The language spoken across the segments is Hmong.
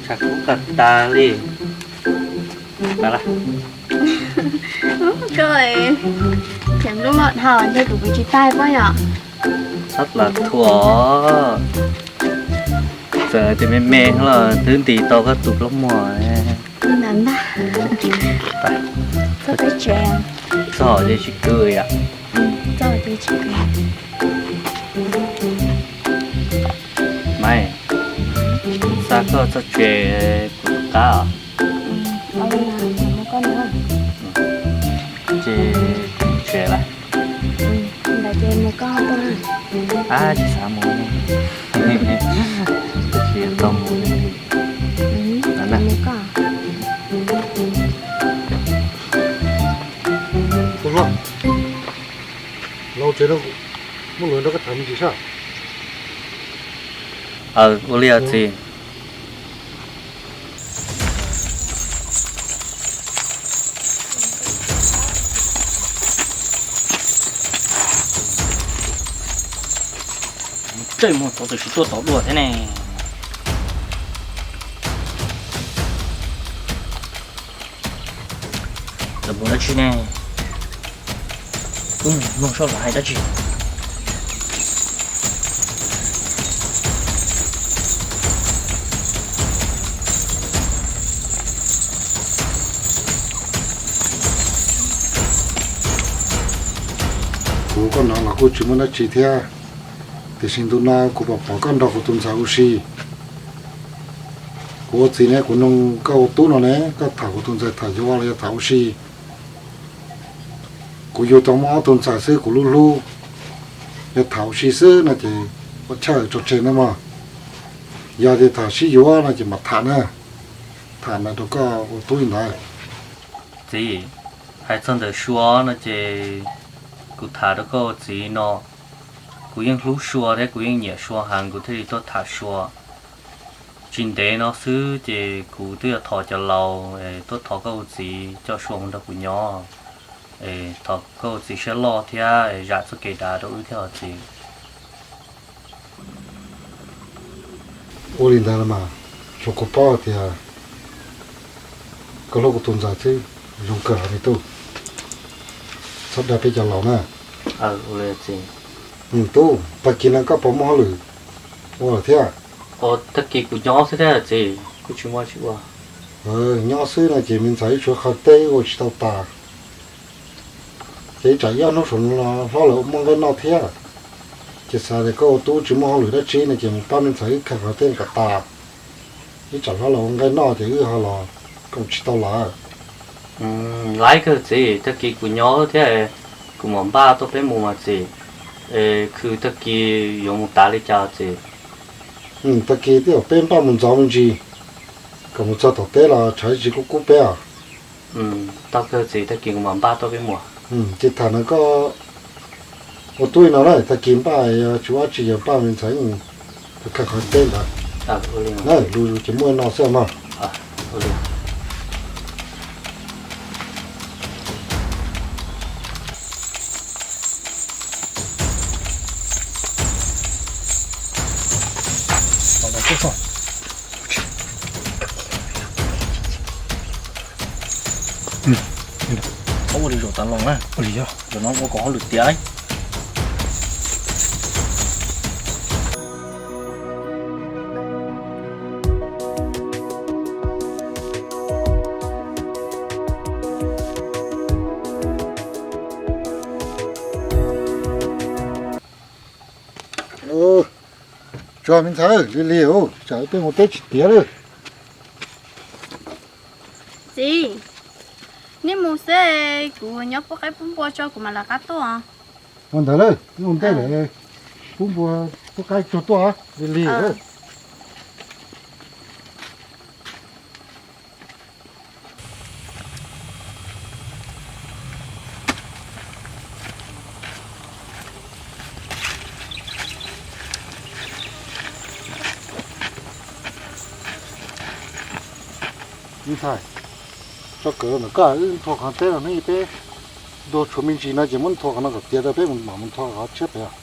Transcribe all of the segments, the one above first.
Tshav kub kawg tas li. Koj, tseem lub loj dhau ntshe kuv kwv tsis tag pob yom. Txhob lam thuam, txawm tias me me los twb ntis tau koj tus plaub muag. Li ntawd ntag. Txog peb tsev. Txog ces tsis kwv yom. Txog ces tsis kwv. Maiv, xa koj txog tsev kuv tus qab os. Ces kuv mus tsev lawm. Ntawd ces mus koj tuaj. Ab, tsis xav mus, tsis tau mus li. Mus koj. Tus hlob, los tsev no, muaj lus nrog koj tham me ntsis saib. Aw, ua li os txiv. Tej muag tod txawm sis tuaj tod dua thiab ne. Lawv mus dab tsi ne? Wb mus mloog saib lawv hais dab tsi. Kuv koj no los kuj tsis muaj dab tsi thiab, tiam sis ntu no kuv pom pom koj nrog kuv tus ntxhais ua si. Kuv ua txiv ne, kuv noog koj ua tub no ne, koj tham kuv tus ntxhais tham yuav los yog tham ua si? Kuv yug tau muaj ob tug ntxhais xwb kuv lub hlub, yog tham ua si xwb no ces ua chawj tso tseg nawb mog. Yog tias tham sib yuav no ces mam tham na, tham ntawd rau koj ua tub li ntawd. Txiv, hais txog ntawm Sua no ces kuv tham rau koj ua txiv no, kuv yeej hlub Sua thiab kuv yeej nyiam Sua heev kuv thiaj li tuaj tham Sua. Tsis ntev no xwb ces kuv twb yuav thov cov laus tuaj thov koj ua txiv coj Sua mus nrog kuv nyob, thov koj ua txiv siab loj thiab zam txoj kev dav rau wb thiab os txiv. Ua li ntawd los mas, tsuav kuv paub hais tias koj hlub kuv tus ntxhais xwb, zoo kawg me tub, txhob dag peb cov laus na. Tub, tag kis no koj puas muaj hauj lwm ua lawm thiab? Tag kis kuv nyob xwb thiab txiv, kuj tsis muaj tsis ua. Nyob xwb no ces me ntxhais wb tshuav qhov teb ua tsis tau tas. Ces ib tsam ib ob hnub saum no hlob lawv muaj nqaij noj thiab. Ces xav tias koj ua tub tsis muaj hauj lwm dab tsi no ces mus pab me ntxhais wb khaws qhov teb kom tas, ib tsam hlob lawv ua nqaij noj ces wb ho los koom tsis tau lawm. Laib kawg txiv, tag kis kuv nyob thiab, kuv mam npaj tuaj peb mus mas txiv. Es khw tag kis yuav mus tas li cas txiv? Tag kis twb yog peb npaj mus ntxov me ntsis, kom mus txog tom teb los tshav tsis kub kub peb os. Tau kawg txiv, tag kis kuv mam npaj tuaj peb mus. Ces tham ntawm koj ua tub li no na, tag kis npaj yog tsis ua dab tsi ces npaj me ntxhais mus khaws qhov teb ntawd. Lus ces muaj no xwb mog. Ua li zaum tas los na, ua li yog zaum no ua kom hauj lwm tiav. Tsuag me ntxhais, lig lig, tsam peb mus teb tsis tiav li. Txiv, nej mus xwb, kuv nyob pub qaib pub npua tso kuv mam lawv qab tuaj. Ua ntawd lawm, nej mus ntej lawm, pub npua pub qaib tsuag tuaj, lig lig. Me ntxhais, tso kawm ntawm koj, wb nthua qhov teb no hnub ib peb ntua tshuav me ntsis no ces muab nthua qhov no kom tiav rau peb mam mus nthua qhov tshiab pem os.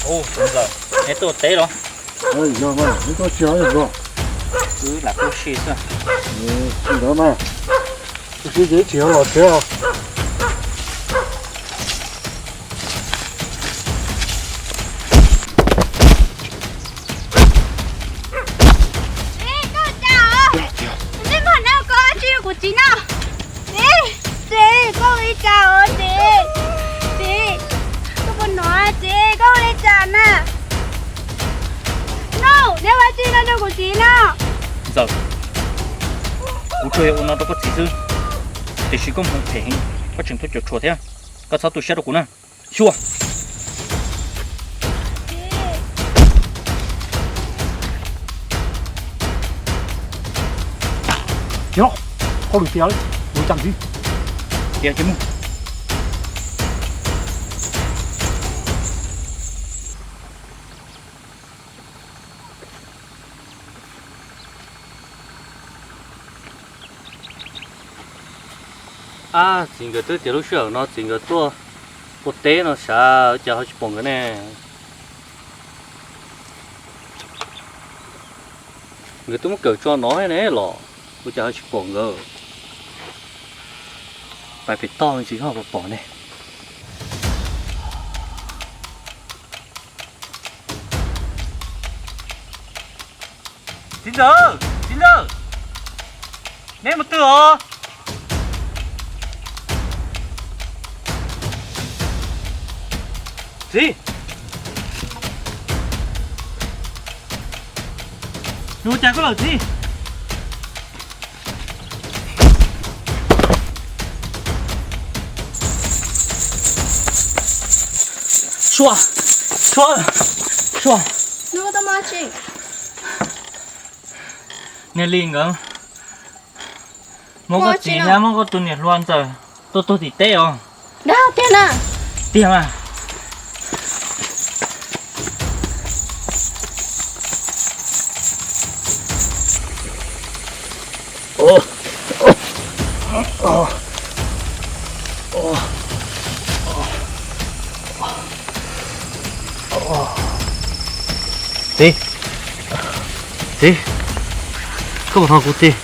Ntxawm, neb tuaj teb los? Yog mas, neb tuaj tsis yog los? Wb lam tuaj ua si xwb. Tsis ntawd mas, ua si ces ib tsam ho los tsev os. Txiv, koj ua cas os? Txiv, txiv, koj ua li cas os txiv? Txiv, koj puas hnov txiv, koj ua li cas na? No, neb ua dab tsi no rau kuv txiv no? Ntxawm, kuv tsuas yog ua no rau koj txiv xwb, tiam sis koj mus phem heev, koj tseem tuaj cuam tshuam thiab, koj txhob tu siab rau kuv na. Xyuas. Txiv, hauj lwm tiav lawm, mus ua cas ntxiv? Tiav tsis mus. Ab, txiv nkawd twb tias lub sij hawm no txiv nkawd tuaj ua teb no sav, ua cas ho tsis pom nkawd ne? Nkawd twb muab kawm tso no ne los ua cas ho tsis pom nkawd? Pais pem toj ntsis ho puas pom ne. Txiv ntxawm, txiv ntxawm, neb mus twg os? Txiv, nws ua cas koj lawm txiv? Sua, sua, sua. Niag Lis nkawd muab koj txiv thiab muab koj tus niam hluas Ntxawm tuaj tuag tim teb os. Tiag mas. Txiv, txiv, koj puas hnov kuv txiv?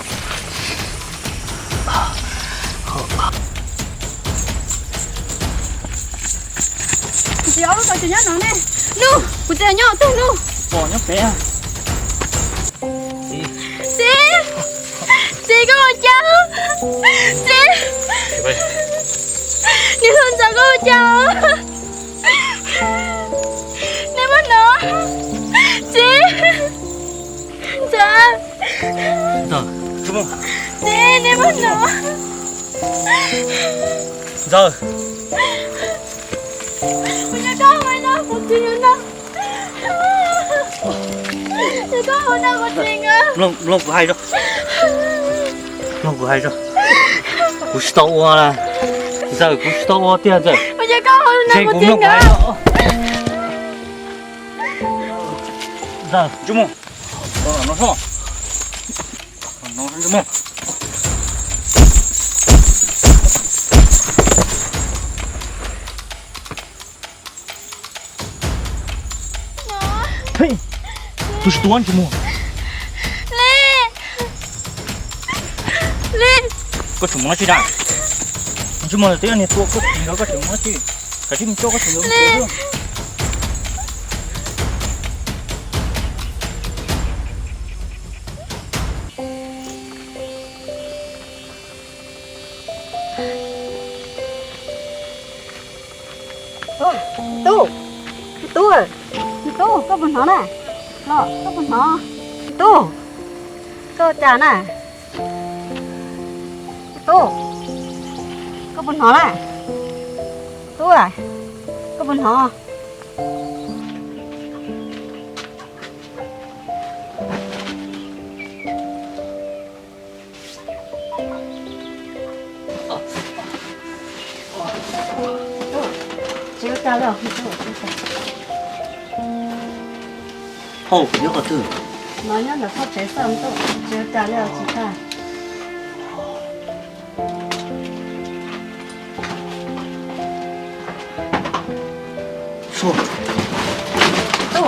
Kuv txiv ob lub tau tsis nyob no ne. Nub, kuv txiv nyob twg nub? Pom nyob pem. Txiv, txiv, koj ua cas? Txiv, niam hluas Ntxawm koj ua cas? Neb muab no. Txiv, Ntxawm. Txiv, neb muab no. Ntxawm. Kuv yog koj ua no kuv txiv no. Yog koj ua no kuv txiv no. Mloog kuv hais tso. Mloog kuv hais tso. Kuv tsis tau ua. Ntxawm, kuv tsis tau ua tiag Ntxawm. Kuv yog koj ua no kuv txiv no. Ntxawm, ntsej muag. Tus tsis tuav ntsej muag. Koj tseem mus dab tsi na? Ntsej muag twb yog niag tua koj txiv nkawd, koj tseem mus dab tsi? Kav tsij mus coj koj txiv nkawd mus. Tub, tub, tub, koj puas hnov na? Los koj puas hnov? Tub, koj ua cas na? Tub, koj puas hnov na? Tub, koj puas hnov? Tsis ua cas li os. Hauj, nyob qhov twg? No nyob ntawm txoj tsev xwb, tsis ua cas li os txiv Tag.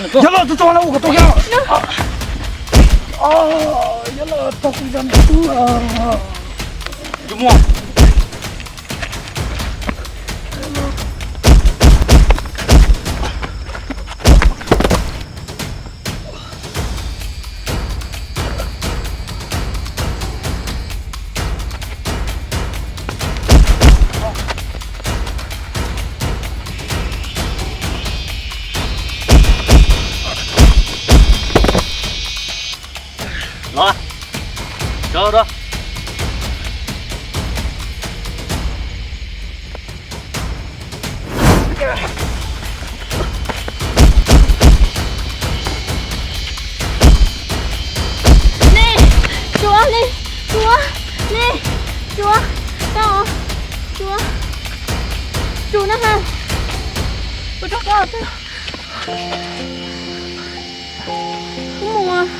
Yog los tso tso no ua kom tau kiag. Yog los tso kuv yog niam tub. Yus muaj. Los, sawv da. Nej, Tsuas, nej, Tsuas, nej, Tsuas, tau, Tsuas, Tsuas na ha, kuv rov qab twg, kuv mus.